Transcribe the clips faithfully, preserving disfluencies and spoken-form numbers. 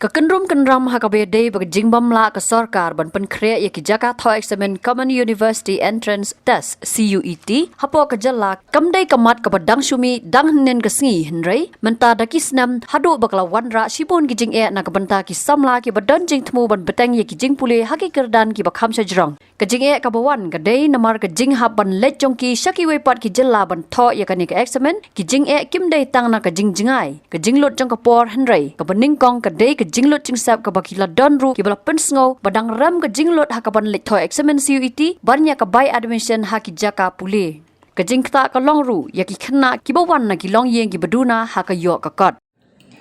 Ka kynrum kynram ha kaba ïadei bad ka jingbym lah ka sorkar ban pynkhreh ïa ki jaka thoh eksamin Common University Entrance Test, C U E T, hapoh ka jylla kam dei ka mat kaba dang shu mih dang hynnin ka sngi, hynrei mynta da ki snem haduh ba ka la wanrah shibun ki jingeh na ka bynta ki samla kiba don jingthmu ban bteng ïa ki jingpule ha ki kyrdan kiba kham shajrong. Ka jingeh kaba wan ka dei namar ka jinghap ban leit jong ki sha kiwei pat ki jylla ban thoh ïa kane ka eksamin. Ki jingeh kim dei tang na ka jingjngai, ka jinglut jong ka por, hynrei kaba nyngkong ka dei ka jinglut jingsep kaba ki la don ruh kiba la pynsngew ba dang rem ka jinglut ha kaban leit thoh eksamin C U E T ban ïa ka bai admission ha ki jaka pule. Ka jingktah ka long ruh ïa ki khynnah kiba wan na ki longïing kiba duna ha ka ïoh ka kot.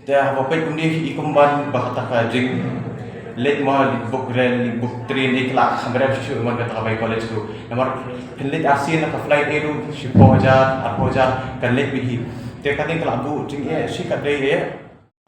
Te haba peit kumne i kumban ba kata ka jing leit ma leit book rail, leit book train, i kla kham rem shuh shuh man kata ka bai college ruh. Namar phin leit arsien na ka flight, eh, ruh shiphew hajar, arphew hajar kan leit beit hi. Te kane ka la buh jingeh shi katdei eh.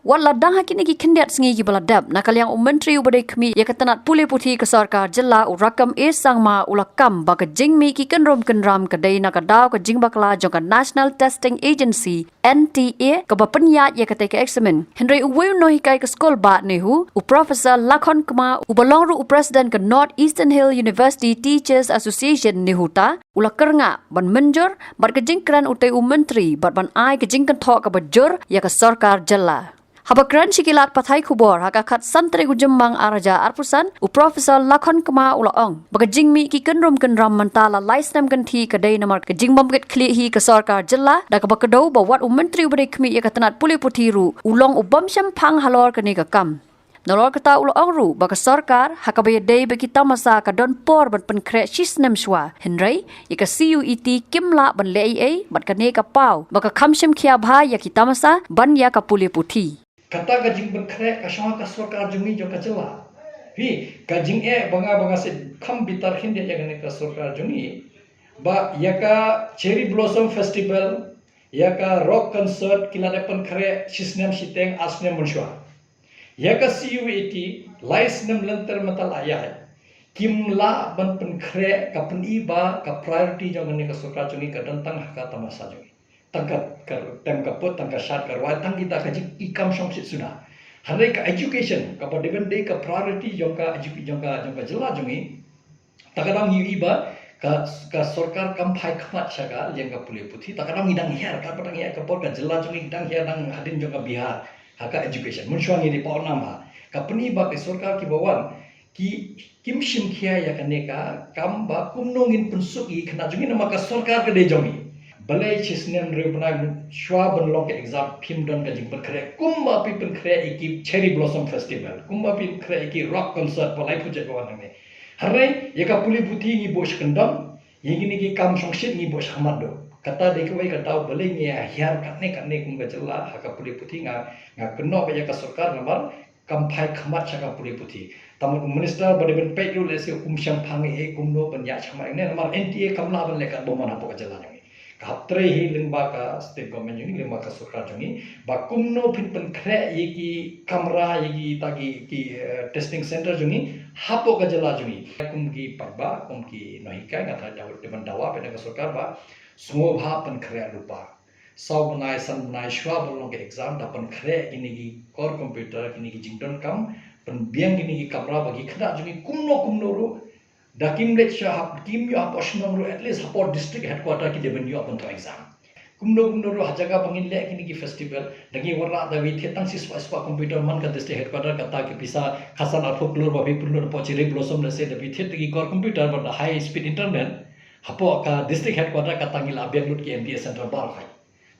Wat la dang ha kine ki khyndiat sngi kiba la dep, na ka liang u Myntri uba dei khmih ïa ka tnat pule puthi ka sorkar jylla, u Rakkam A Sangma, u la kam ba ka jingmih ki kynrum kynram ka dei na ka daw ka jingbakla jong ka National Testing Agency, N T A, kaba pynïaid ïa katei ka eksamin. Hynrei uwei u nonghikai ka skul bah NEHU, u Professor Lakhon Kma, uba long ruh u President ka North Eastern Hill University Teachers Association, NEHUTA, u la kyrngah ban mynjur bad ka jingkren utei u Myntri bad ban ai ka jingkynthoh kaba jur ïa ka sorkar jylla. Haba kren sha ki lad pathai khubor ha ka khatsan tarik u Jymmang ar hajar arphew san, u Professor Lakhon Kma u la ong ba ka jingmih ki kynrum kynram mynta la lai snem kynthih ka dei namar ka jingbym kit khlieh hi ka sorkar jylla, da kaba kdew ba wat u Myntri uba dei khmih ïa ka tnat pule puthi ruh u long u bym shemphang halor kane ka kam. Nalor kata u la ong ruh ba ka sorkar ha kaba ïadei bad ki tamasa ka don por ban pynkhreh shi snem shuwa, hynrei ïa ka C U E T kim lah ban leh ei ei bad kane ka paw ba ka kham shim khia bha ïa ki tamasa ban ïa ka pule puthi. Kata ka jingpynkhreh ka shong ha ka sorkar jong ngi jong ka jylla. Phi, ka jingeh ba nga, ba nga sngewkham bitar khyndiat ïa kane ka sorkar jong ngi, ba ïa ka Cherry Blossom Festival, ïa ka rock concert ki la dep pynkhreh shi snem shiteng, ar snem mynshuwa. Ïa ka C U E T lai snem lynter mynta la ïaid, kim lah ban pynkhreh. Ka pyni ba ka priority jong kane ka sorkar jong ngi ka don tang ha ka tamasa jong ngi. Tang ka, ka tem ka put, tang ka shad ka rwai, tang kita ka jing, i kam shongshit suda. Hynrei ka education kaba dei ban dei ka priority jong ka education jong ka, jong ka jylla jong ngi, ta ka daw ngi ïohi ba ka, ka sorkar kam phai khmat sha ka liang ka pule puthi. Ta ka daw ngi dang hiar, ka ba dang hiar ka por ka jylla jong ngi dang hiar, dang hadien jong ka Bihar ha ka education. Mynshuwa ngi dei pawnam ha. Ka pyni ba ka sorkar kiba wan ki, kim shim khia ïa kane ka kam ba kumno ngin pynsuk ïa ki khynnah jong ngi namar ka sorkar ka dei jong ngi. Balei shi snem hynriew bnai shuwa ban long ka exam phim don ka jingpynkhreh kumba phi pynkhreh ïa ki Cherry Blossom Festival, kumba phi pynkhreh ïa ki rock concert ba laiphew jait ba wan hangne. Hynrei ïa ka pule puthi ngi buh sha kyndong, ïa kine ki kam shongshit ngi buh sha khmat duh. Kata dei kawei ka daw balei ngi ïa hiar katne katne kum ka jylla ha ka pule puthi. Nga, nga kynnoh ba ïa ka sorkar namar kam phai khmat sha ka pule puthi. Tang u minister ba dei ban peit ruh lehse um shemphang ei ei kumno ban ïaid shakhmat ïa kane namar N T A kam lah ban leh katba mon hapoh ka jylla jong ngi. Ka hap trei hi lyngba ka state government jong ngi, lyngba ka sorkar jong ngi, ba kumno phin pynkhreh ïa ki kamra, ïa kita ki, ki, eh, testing center jong ngi hapoh ka jylla jong ngi. Kum ki paidbah, kum ki nonghikai, nga tharai daw, dei ban dawa peit na ka sorkar ba sngewbha pynkhreh lypa. Saw bnai san bnai shuwa ban long ka exam, da pynkhreh kine ki core computer, kine ki jingdonkam, pynbiang kine ki kamra ba ki khynnah jong ngi kumno kumno ruh, da kim leit sha hap, kim ïoh hapoh shnong ruh, at least hapoh district headquarter ki dei ban ïoh ban thoh exam. Kumno kumno ruh ha jaka ba ngin leh kine ki festival, da ngi wanrah da phi thied tang shispah shispah computer man ka district headquarter, kata ki pisa khatsan arphew klur ba phi pynlut hapoh Cherry Blossom, lehse da phi thied da ki core computer bad da high speed internet hapoh ka district headquarter, kata ngi la biang lut ki M T A center baroh.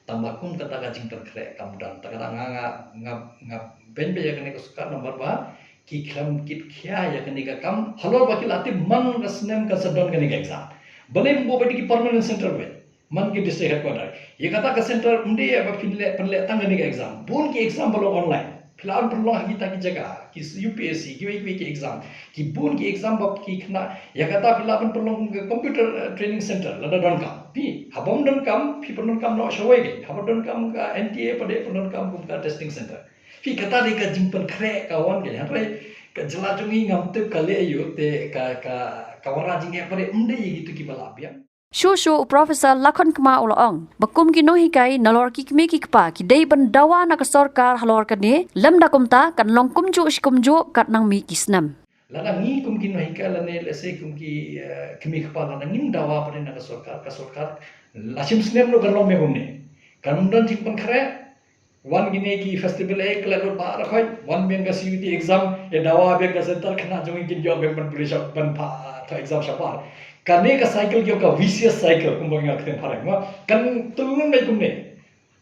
Tang ba kum kata ka jingpynkhreh kam don. Ta ka daw nga, nga, nga, nga beiñ bha ïa kane ka sorkar namar ba ki khlem kit khia ïa kane ka kam halor ba ki la tip man ka snem kan sa don kane ka exam. Balei ym buh beit ki permanent center beit man ki district headquarter. Ïa kata ka center ym dei ba phin leh, pynleh tang kane ka exam. Bun ki exam ba long online. Phi lah ban pynlong ha kita ki jaka, ki U P S C, kiwei kiwei ki exam. Ki bun ki exam ba ki khynnah, ïa kata phi lah ban pynlong ka computer, eh, training center lada donkam. Phi, haba ym donkam, phi pyndonkam noh shawei kein. Haba donkam ka N T A pat de pyndonkam kum ka testing center. Phi, kata dei ka jingpynkhreh ka wan kein. Hynrei ka jylla jong ngi ngam tip ka leh aïu te ka, ka, ka wanrah jingeh pat de ym dei ïa kitu kiba lah biang. Shuh shuh u Professor Lakhon Kma u la ong ba kum ki nonghikai nalor ki kmie ki kpa ki dei ban dawa na ka sorkar halor kane, lymda kumta kan long kumjuh shi kumjuh katba nang mih ki snem. Lada ngi kum ki nonghikai lane lehse kum ki, eh, kmie kpa lada ngim dawa pat na ka sorkar, ka sorkar la shim snem ruh kan long me kumne. Kan don jingpynkhreh, wan kine ki festival eh klet lut baroh khoit, wan biang ka C U E T exam, eh dawa biang ka center, khynnah jong ngi kin ïoh biang ban pule sha, ban pha, thoh exam shabar. Kane ka cycle ki ong ka vicious cycle kumba ngi ong ha ka ktien phareng, mo. Kan tlung me kumne.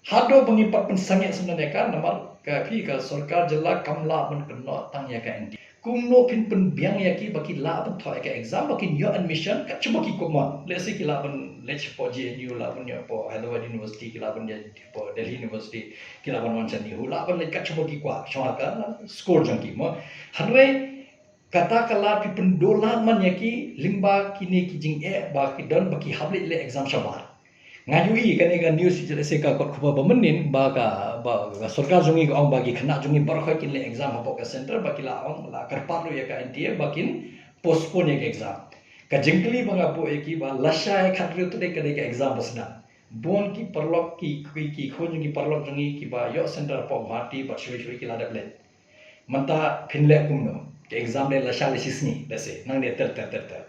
Haduh ba ngi pat pynsangeh sngewbha ïa ka, namar ka phi ka sorkar jylla kam lah ban kynnoh tang ïa ka N T A. Kumno phin pynbiang ïa ki ba ki lah ban thoh ïa ka exam, ba kin ïoh admission kat shaba ki kwah, mo. Lehse ki lah ban leit shapoh J N U, lah ban ïoh hapoh Hyderabad University, ki lah ban ïoh hapoh Delhi University, ki lah ban wan sha NEHU, lah ban leit kat shaba ki kwah, shong ha ka score jong ki, mo. Hynrei kata ka lad phi pynduh lad man ïa ki lyngba kine ki jingeh ba ki don ba ki hap leit leh exam shabar. Nga ïohi kane ka news, lehse ka kot khubor ba mynnin, ba ka, ba ka sorkar jong ngi ka ong ba ki khynnah jong ngi baroh khoit kin leh exam hapoh ka center, ba ki la ong la kyrpad ruh ïa ka N T A ba kin postpone ïa ka exam. Ka jingkylli ba nga buh ïa ki ba lashai khathynriew tarik ka dei ka exam ba sdang. Bun ki paralok, ki, ki, ki khun jong ngi, paralok jong ngi kiba ïoh center hapoh Guwahati bad shawei shawei ki la dep leit. Mynta phin leh kumno? Ka exam dei lashai lashisngi, lehse, nangne ter ter ter ter.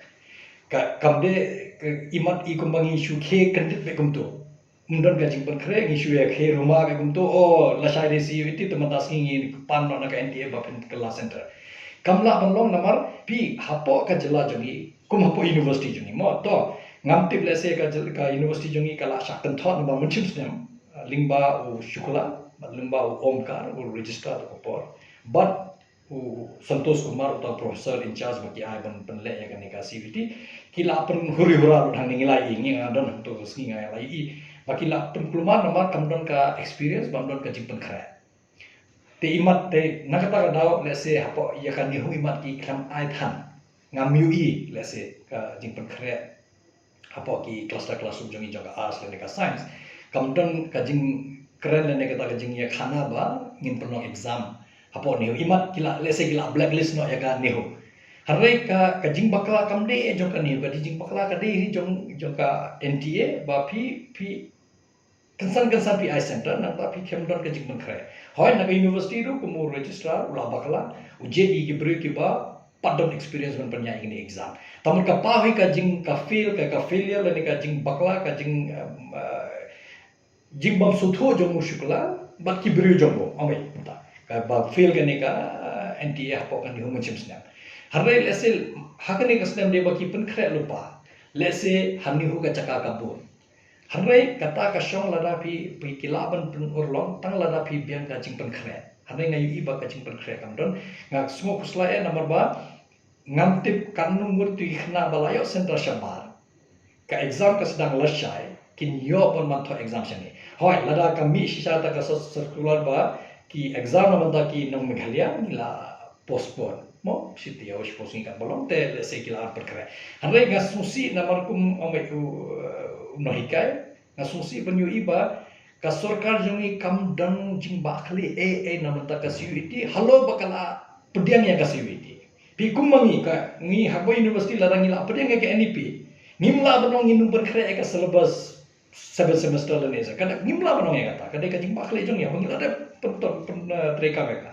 Ka, kam dei, ka, imat i kumba ngi shu khie kyndit beit kumto. Ym don ka jingpynkhreh, ngi shu ïa khie ruma beit kumto. Oh, lashai dei C U E T, te mynta sngi ngin pan noh na ka N T A ba phin kylla center. Kam lah ban long namar phi hapoh ka jylla jong ngi, kum hapoh university jong ngi, mo. To, ngam tip lehse ka jylla, ka university jong ngi ka la shah kynthoh namar mynshem snem, lyngba u Shukla, lyngba u Omkar, u registrar ha ka por. Bad u Santosh Kumar, uta u professor in charge ba ki ai ban pynleh ïa kane ka C U E T, ki la pynhuri hura lut hangne, ngi la ïohi, ngi, nga don hangto ka sngi nga la ïohi. Ba ki la pynkulmar namar kam don ka experience, bym don ka jingpynkhreh. Te imat te na kata ka daw, lehse hapoh ïa ka NEHU imat ki khlem ai than. Ngam ïohi lehse ka jingpynkhreh hapoh ki cluster classroom jong ngi jong ka arts lane ka science. Kam don ka jingkren lane kata ka jingïakhana ba ngin pynlong exam hapoh NEHU. Imat ki la, lehse ki la blacklist noh ïa ka NEHU. Hynrei ka, ka jingbakla kam dei jong ka NEHU, ka jingbakla ka dei jong, jong ka N T A ba phi, phi kynsan kynsan phi ai center, nangta phi khlem don ka jingpynkhreh. Hooid, na ka university ruh kum u registrar u la bakla, u jied ïa ki briew kiba pat don experience ban pynïaid ïa kine exam. Te mut ka paw hi ka jing, ka fail, ka, ka failure lane ka jingbakla, ka jing, em, eh, jingbym sngewthuh jong u Shukla bad ki briew jong u. Ong beit mynta, kaba fail kane ka, eh, N T A hapoh ka NEHU mynshem snem. Hynrei lehse ha kane ka snem dei ba ki pynkhreh lypa. Lehse ha NEHU ka jaka ka bun. Hynrei kata ka shong lada phi, phi, ki lah ban pynurlong tang lada phi biang ka jingpynkhreh. Hynrei nga ïohi ba ka jingpynkhreh kam don. Nga sngew khuslai eh namar ba ngam tip katno ngut ki khynnah ba la ïoh center shabar, ka exam ka sdang lashai, kin ïoh ban man thoh exam shane. Hooid, lada ka mih shisha ta ka cir-, circular ba ki exam na bynta ki nong Meghalaya ngi la postpone, mo, shi taïew shiphew sngi katba long, te lehse ki la pynkylla. Hynrei nga sngewsih namar kum ong beit u, eh, u nonghikai, nga sngewsih ban ïohi ba ka sorkar jong ngi kam don jingbakla ei ei na bynta ka C U E T, halor ba ka la pdiang ïa ka C U E T. Phi, kum ma ngi, ka ngi haba university, lada ngi la pdiang ïa ka N E P, ngim lah ban ong ngin ym pynkhreh ïa ka syllabus seven semester lane sa. Ka dei, ngim lah ban ong ïa kata. Ka dei ka jingbakla jong ngi, ba ngi la dep pyn, pyn, pyn, eh, treikam ïa ka.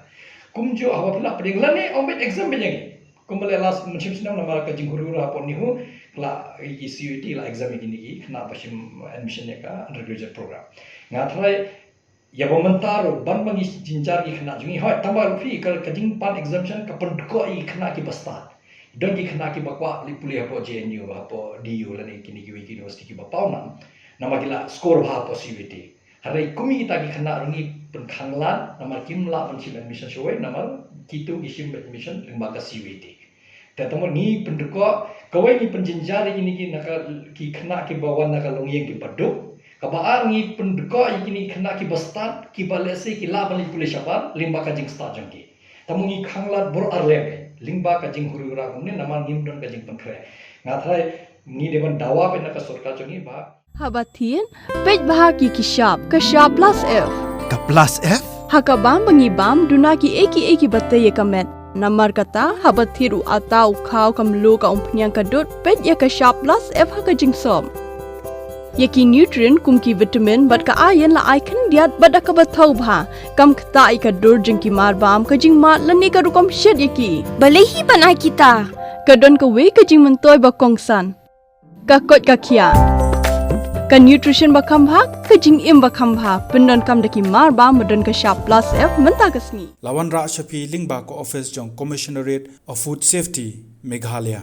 Kumjuh haba phi la pdiang lane ong beit exam beit ïa ngi. Kumba leh last mynshem snem namar ka jinghuri hura hapoh NEHU, la, ïa ki C U E T la exam ïa kine ki khynnah ba shim admission ïa ka undergraduate program. Nga tharai ïa ba mynta ruh, ban ba ngi jynjar ïa ki khynnah jong ngi, hooid, tang ba ruh phi, ka, ka jingpan exemption ka pyndkoh ïa ki khynnah kiba stad. Don ki khynnah kiba kwah leit pule hapoh J N U, hapoh D U lane kine kiwei ki university kiba pawnam, namar ki la score bha hapoh C U E T. Hynrei kum ïa kita ki khynnah ruh ngi pynkhang lad namar kim lah ban shim admission shawei, namar kito ki shim admission lyngba ka C U E T. Te tang ba ngi pyndkoh, kawei ngi pynjynjar ïa kine ki na ka, ki khynnah kiba wan na ka longïing kiba duk. Kaba ar, ngi pyndkoh ïa kine ki khynnah kiba stad, kiba lehse ki lah ban leit pule shabar lyngba ka jingstad jong ki. Tang ba ngi khang lad baroh ar lem, lyngba ka jinghuri hura kumne namar ngim don ka jingpynkhreh. Nga tharai ngi dei ban dawa beit na ka sorkar jong ngi ba. Haba thied, peit bha ïa ki shap, ka shap Plus F. Ka Plus F? Ha ka bam ba ngi bam, duna kiei kiei kiba tei ïa ka met. Namar kata, haba thied u atta, u khaw, ka mluh, ka umphniang, ka dud, peit ïa ka shap Plus F ha ka jingsop. Ïa ki nutrient kum ki vitamin bad ka iron la ai khyndiat bad da kaba thaw bha, kam ktah ïa ka dur jong ki marbam, ka jingmad lane ka rukom shet ïa ki. Balei hi ban ai kita? Ka don kawei ka jingmyntoi ba kongsan. Ka koit ka khiah. Ka nutrition ba kham bha, ka jingim ba kham bha, pyndonkam da ki marbam ba don ka shap plus F mynta ka sngi. La wanrah sha phi lyngba ka office jong Commissionerate of Food Safety, Meghalaya.